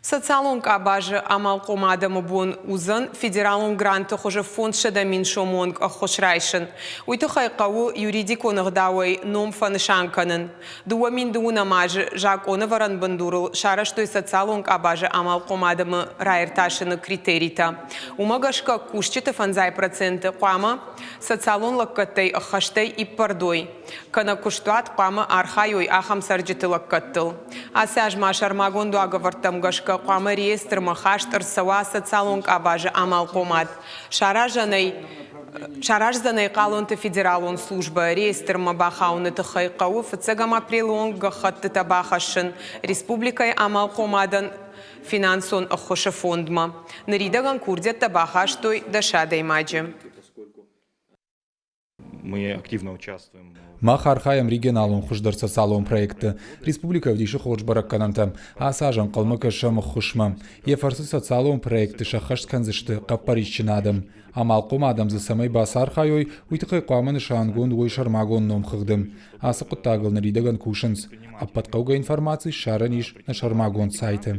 Социалон къабазы амалхъом адӕмы бон уыдзӕн федералон гранты хуызы 500 000 сомы онг ӕххуыс райсын. Уый тыххӕй хъӕуы юридикон ӕгъдауӕй ном фӕнысан кӕнын. 2012 азы закъонӕвӕрӕн бындурыл сарӕзтой социалон къабазы амалхъом адӕмы раиртасыны критеритӕ. Уымӕ гӕсгӕ кусджыты 5% хъуамӕ социалон лӕггӕдтӕй ӕххӕстӕй иппӕрд уой. Кӕнӕ куыстуат хъуамӕ архайой ахӕм цӕрджыты лӕггӕдтыл. Ацы аз ма сӕрмагонд уагӕвӕрдтӕм гӕсгӕ хъуамӕ реестрмӕ хаст ӕрцӕуа социалон къабазы амалхъомад. Саразӕнӕй Сараздзӕн ӕй хъалонты федералон службӕ. Реестрмӕ бахауыны тыххӕй хъӕуы фыццӕгӕм апрелы онг гӕххӕттытӕ бахӕссын республикӕйы амалхъомадӕн финансон ӕххуысы фондмӕ. Ныридӕгӕн курдиӕттӕ бахастой дӕс адӕймаджы. Мы активно участвуем. Мах архайӕм регионалон хуыздӕр социалон проектты. Республикӕ ӕвдисы хорз бӕрӕггӕнӕнтӕ. Ацы аз ӕнхъӕлмӕ кӕсӕм ӕххуысмӕ. Йӕ фӕрцы социалон проектты сӕххӕст кӕндзысты хъӕппӕрисджын адӕм. Амалхъом адӕм дзы цӕмӕй бацархайой, уый тыххӕй хъуамӕ нысангонд уой сӕрмагонд номхыгъды. Ацы хъуыддагыл ныридӕгӕн кусынц. Ӕппӕт хъӕугӕ информаци ссарӕн ис нӕ сӕрмагонд сайты.